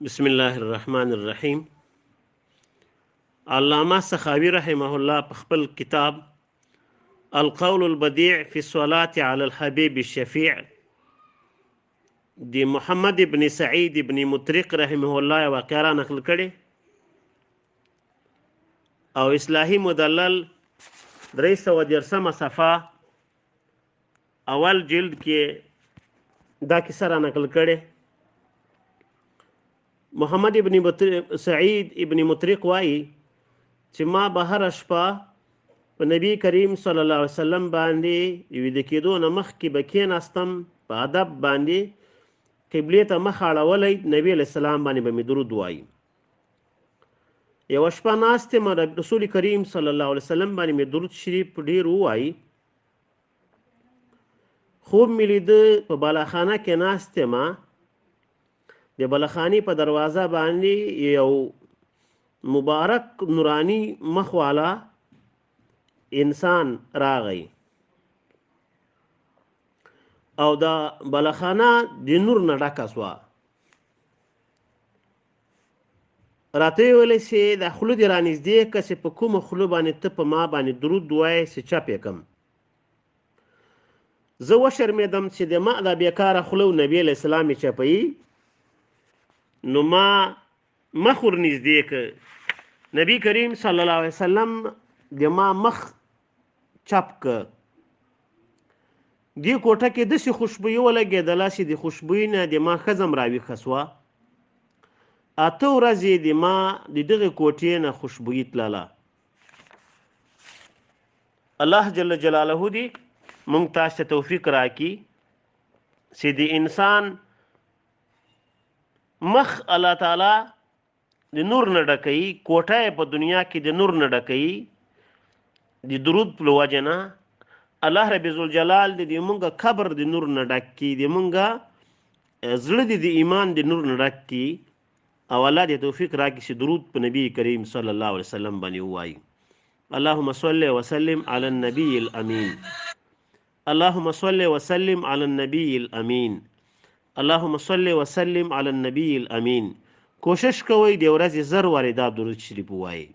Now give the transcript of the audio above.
بسم الله الرحمن الرحیم. علامه سخاوي رحمه الله په خپل کتاب القول البديع في الصلاة على الحبيب الشفيع د محمد ابن سعید ابن مطرق رحمه الله واقعه را نقل کړې او اصلاحي مدلل 330 صفحه اول جلد کې دا کیسه را نقل کړې. محمد ابن سعید ابن مطرق وایي چې ما به هره شپه په نبی کریم صلی الله علیه وسلم باندې د ویده کېدو نه مخکې به کېناستم، په ادب باندې قبلې ته مخ اړولی، نبی علیه السلام باندې به مې درود وایي. یوه شپه ناست یم، رسول کریم صلی الله علیه وسلم باندې مې درود شریف ډېر ووایي. خوب مې لیده په بالاخانه کې ناست یم، د بالاخانې په دروازه باندې یو مبارک نوراني مخ والا انسان راغی او دا بالاخانه د نور نه ډکه سوه. راته یې ویل چې دا خوله دې رانږدې کړه چې په کومه خوله باندې ته په ما باندې درود وایې چې چپ یې کړم. زه وشرمېدم چې د ما دا بېکاره خوله او نبي علیه السلام یې چپوي، نو ما مخ ورنږدې کړ. نبی کریم صلی الله علیه وسلم د ما مخ چپ کړ. دې کوټه کې داسې خوشبویي ولګېدله چې د خوشبویي نه د ما ښځه هم راویښه سوه. 8 ورځې د ما د دغې کوټې نه خوشبویي تلله. الله جل جلاله دې مونږ تاسو ته توفیق راکړي چې د انسان مخ الله تعالی د نور نه ډکوي، کوټه یې په دنیا کې د نور نه ډکوي د درود په وجه نه. الله رب ذوالجلال دې د مونږ قبر د نور نه ډک کړي، د مونږ زړه دې د ایمان د نور نه ډک کړي، او الله دې توفیق راکړي چې درود په نبی کریم صلی الله علیه وسلم باندې ووایي. اللهم صل وسلم علی النبی الامین. اللهم صل وسلم علی النبی الامین. اللهم صل وسلم علی النبی الامین. کوشش کوئ د ورځې 1000 وارې دا درود شریف ووایئ.